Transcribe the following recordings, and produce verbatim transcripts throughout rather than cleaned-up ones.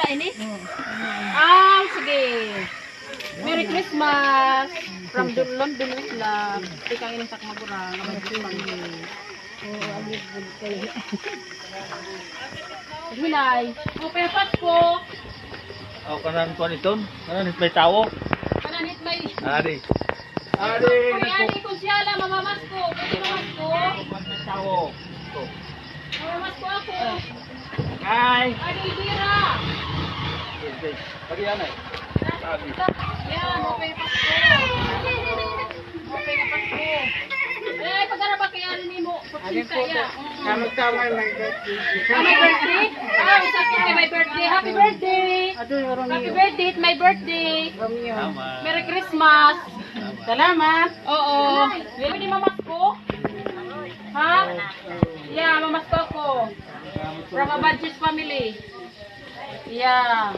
Ini? Ah, sige. Merry Christmas from Dun-, London with love. Tikang ini ha ak magurang. Hinay. Maupay nga Pasko. O, kanan kuan iton. Kanan hit may tawo. Kanan hit may Adi. Adi, Kuya, adi, Kuya, ala, mamamasko. Pwede mamasko? Tawo. Mamamasko ako. Hi. Adi, Elvira. Pag-iyan, eh. Yan, maupay nga Pasko. Maupay nga Pasko. Eh, pag-araba kay ano nimo? Kutsinta ya. Tama-tama, my birthday. Ah, my birthday? Ah, sakto kay my birthday. Happy birthday. Happy birthday, my birthday. Merry Christmas. Salamat. Oo. Pwede mamasko? Ha? Yeah, mamasko ako. From Abadjis family. Yeah.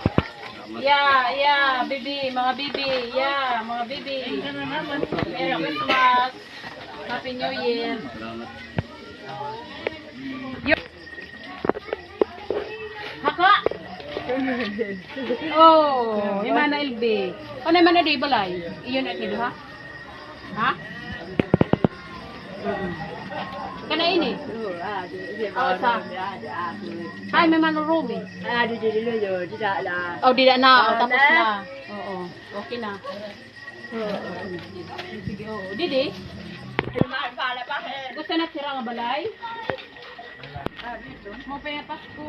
Yeah, yeah, bibi, mga bibi. Yeah, mga bibi. Merry Christmas. Happy New Year. Yo- Haka? Oh, hi Mana Elvie. Ano man na di balay? Iyon at nido, ha? Ha? Mm. Kana ini? Oo, sa? Ay, may manurumi. Oh, dida na. Oh, tapos na. Oo. Okay na. Oo. Sige, oo. Didi? Gusto na sira nga balay? Maupay nga Pasko.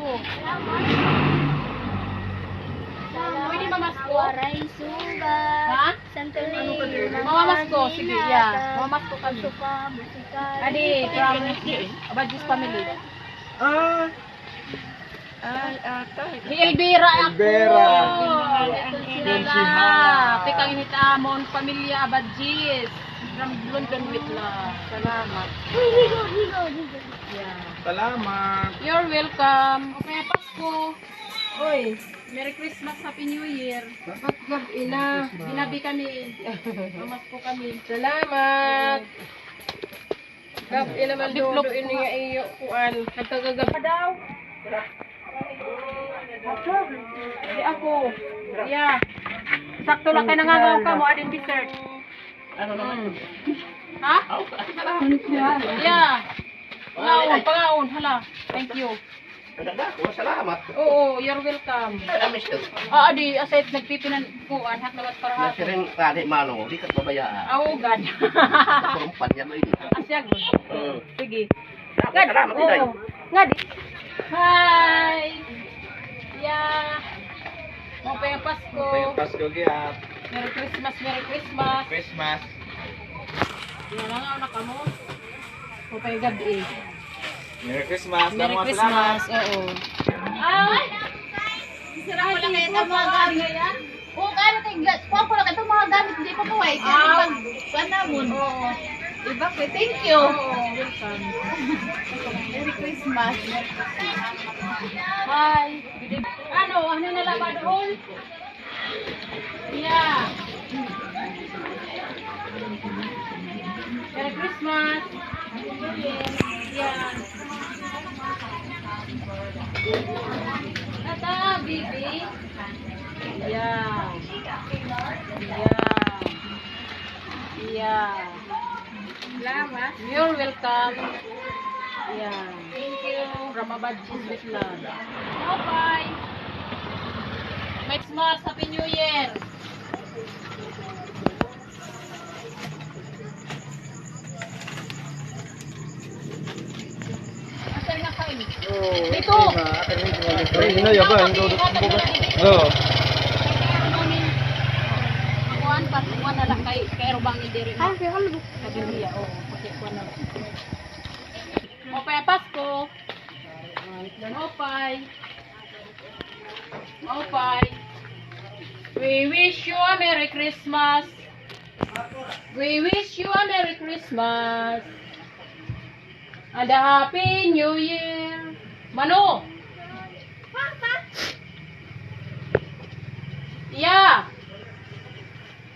Pwede mamasko? Waray sugat. Ha? Santo Niño. Mamamasko, sige, yeah. Mamamasko kami. Adi, from Abadjis family. Ah. Ay, ata. Hi Elvira ako. Elvira. Konsehal. Tikang hit amon pamilya Abadjis. From London with love. Salamat. Yeah. Salamat. You're welcome. Maupay nga Pasko. Oy, Merry Christmas, Happy New Year. Ba't gab-i na? Ginabi kami. Mamasko kami. Salamat. Gab-i naman, Dodo, ini nga iyo kuan. Nagkagagab pa daw. Di ako. Yeah. Sakto lang kay nangangaon kamo, adin dessert. Ano naman? Ha? Yeah. Pangaon, pangaon. Hala. Thank you. Ang ganda ko, salamat. Oo, you're welcome. Ay, amis to. Ah, adi, asay nagpipinan kuan, hak naman para hapon. Nasiring ka ni Mano, di ka pabayaan. Ah, oo, gad. Kurumpan niya mo ini. Asya, gud. Oo. Sige. Salamat, salamat, Inday. Oo. Ngadi. Hi. Yeah. Maupay nga Pasko. Maupay nga Pasko, gihap. Merry Christmas, Merry Christmas. Christmas. Yan, nangaon na kamo. Maupay gab-i. Merry Christmas. Merry Christmas. Oo. Ay! Sira ko lang ito, mga gamit. Kung ano, tingga, kuha ko lang ito, mga gamit, hindi pa buhay. Kaya pag, kuha namon. Oo. Iba ko, thank you. Oo, welcome. Merry Christmas. Hi. Good evening. Ano, ano na lang ba doon? Yeah. Merry Christmas. Yeah. Tata, baby. Yeah. Yeah. Yeah. Salamat. You're welcome. Yeah. Thank you. From Abadjis with love. Bye-bye. Merry Christmas, Happy New Year. Asa nga kain? Dito. Ay, hinay, aba, ang dudot. Oo. Kuan, patuan na lang kay, kay Rubang diri. Ah, kay Albo. Sabi niya, oo, pati kuan na lang. Maupay Pasko. Maupay. Maupay. We wish you a Merry Christmas. We wish you a Merry Christmas and a Happy New Year. Mano? Yeah.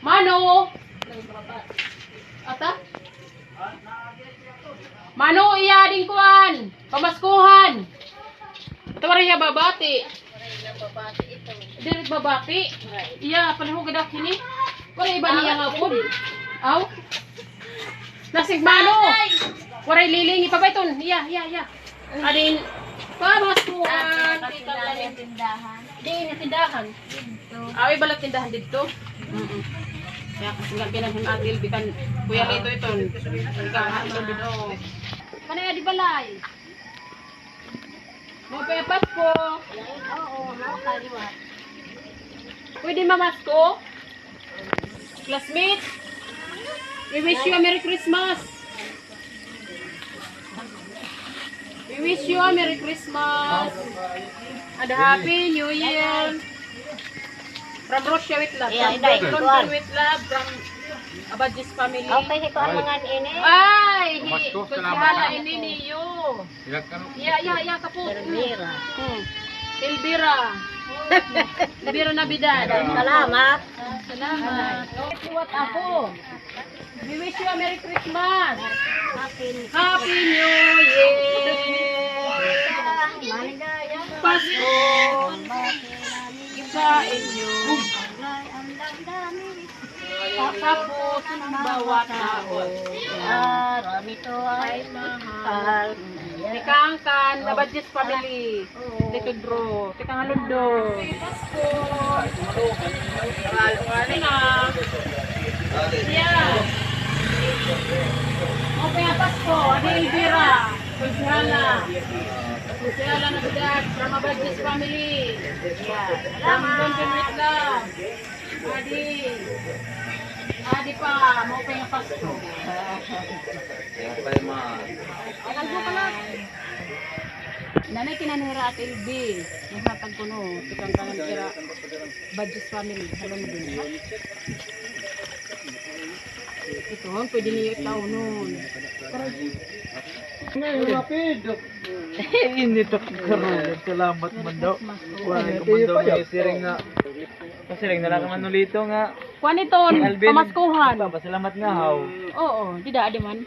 Mano? Ata? Mano iya ding kuan? Pamaskuhan. Ito, waray hiya babati. Babati. Iya, palihugad ak hini. Waray iba niya nga upod. Aw. Nasig mano. Waray lilingi pa ba iton? Iya, iya, iya. Adin, pamaskuhan. Kita kami. Tindahan. Di, tindahan. Aw, iba la tindahan didto. Mm-mm. Kaya kasi nga pinanhim Ate Elvie kan Kuya Lito iton. Ikaw, ha, ito didto. Kanay, di balay. Maupay nga Pasko. Oo, maupay liwat. Pwede mamasko? Classmate, we wish you a Merry Christmas. We wish you a Merry Christmas and a Happy New Year. From Rosia with love. From London with love. From Abadjis family. Okay, hi kuan mga ini. Ay, hi, Pasko, salamat. Konsehal ini niyo. Iya, iya, iya, kapo. Elvira. Hmm. Elvira. Elvira Navidad. Salamat. Ah, salamat. Liwat ako. We wish you a Merry Christmas. Happy New Year. Pasko sa inyo. Sa kapuso ng bawat tao. Arami to ay mahal. Tikang kan Abadjis family. Tito Drew. Tikang Alundo. Pasko. Ano na? Yeah. Okay, Pasko. Adi Elvira. Konsehala. Konsehala Navidad from Abadjis family. Yeah. From London with love. Adi. Adi pa, maupay nga Pasko. Maupay, ma. Alam mo ka na. Nanay kinanhira Ate Elvie. Naghatag kuno. Tikang kanan ira. Badges family. Alam mo din. Ito, pwede niyo itaunon. Ngayon, rapid. Init ako karon. Salamat man daw. Wala ko man daw may siring nga. Pasiring na lang kay Manolito nga. Kuan iton, Alvin, pamaskuhan. Pasalamat nga haw. Oo, dida, adi man.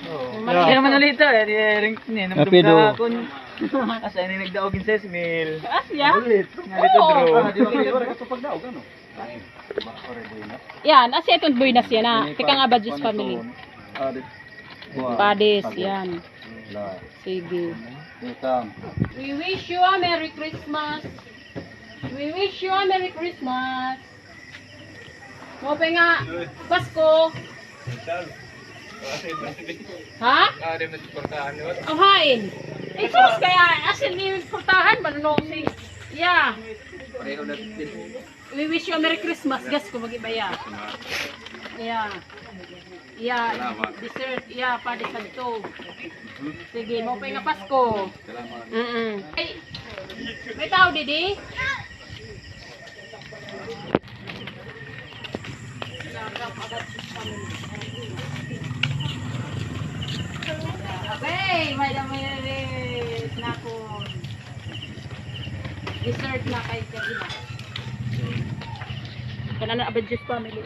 Oo. Kaya Manolito, eh, di, eh, ring, ni, Happy namdum daw. Asa ini nagdaog in ses mil? Asya? Nga dito, bro. Yan, asya iton buenas yan, ah. Tikang Abadjis family. Padis, yan. Sige. We wish you a Merry Christmas. We wish you a Merry Christmas. Maupay nga Pasko. Ha? Aw, hain. Isus, kaya asin ni portahan, manunusi. Yeah. We wish you a Merry Christmas. Gas ko mag-ibaya. Yeah. Yeah, salamat. Dessert. Yeah, padis adto. Sige, maupay nga Pasko. Salamat. Mm-mm. Ay, may tao didi? Abay, may damo yung nakon. Dessert na kay Karina. Kana na Abadjis family.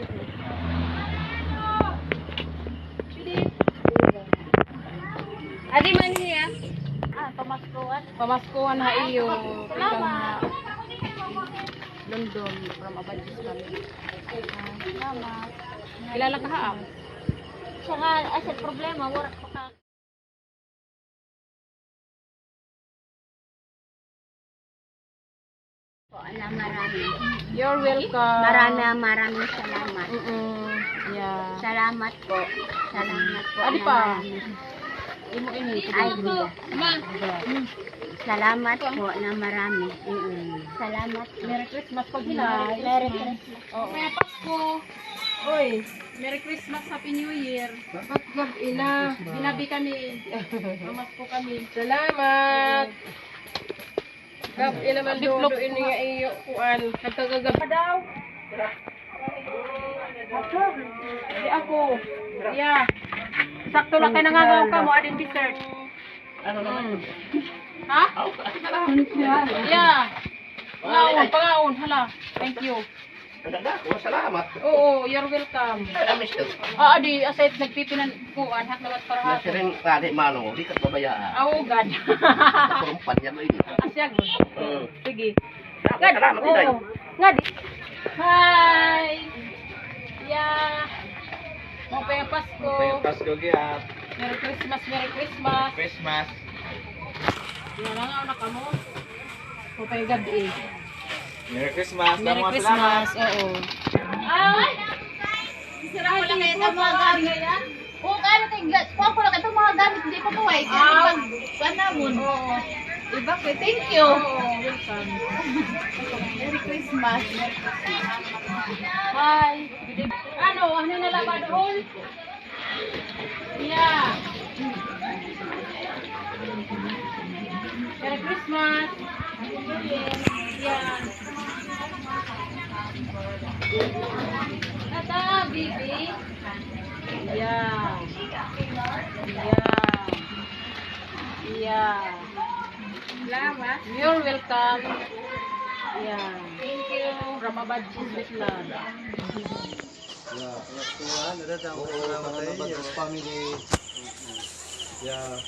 Adi man hiya. Ah, pamaskuhan. Pamaskuhan ha iyo. Salamat. London, from Abadjis family. Ah, salamat. Kilala ka ha? Siya nga, ay, sa problema, wala pa ka. Po, ala, marami. You're welcome. Marami, maraming salamat. Mm-mm. Yeah. Salamat po. Salamat po. Adi pa. Marami. Imo ini. Ay, ma. Salamat po na marami. Mm-mm. Salamat po. Merry Christmas pag hinay. Merry Christmas. Oo. Merry Pasko. Oy, Merry Christmas, Happy New Year. Dapat gab-i na. Ginabi kami. Mamas po kami. Salamat. Gab-i naman, Dodo, ini nga iyo kuan. Nagkagagab daw. Di ako. Yeah. Sakto lang kay nangangaw ka mo, adin dessert. Ano naman? Ha? Yeah. Pangaon, pangaon. Hala. Thank you. Ang ganda. Oh, salamat. Oo, you're welcome. Ay, amis ka. Ah, di, aside nagpipinan kuan, hat lawat para hapon. Nasiring tali, mano, di ka pabayaan. Ah, oo, gad. Kurumpan niya mo ini. Asya, good. Oo. Sige. Salamat, salamat, Inday. Oo. Nga di. Hi. Yeah. Maupay nga Pasko. Maupay nga Pasko gihap. Merry Christmas, Merry Christmas. Christmas. Yan, nangaon na kamo. Maupay nga gab-i. Merry Christmas. Merry Christmas. Oo. Ay! Sira ko lang ito, mga gamit. O, ano, tigla-, kuha ko lang itong mga gamit, hindi pa kuha. Kaya pag, kuha namon. Oo. Iba ko, thank you. Oo, welcome. Merry Christmas. Hi. Ano, ano na lang ba doon? Yeah. Merry Christmas. Happy New Year. Yeah. Tata, baby. Yeah. Yeah. Yeah. Salamat. You're welcome. Yeah. Thank you. From Abadjis Buklan. Yeah. Oo, from Abadjis family. Yeah.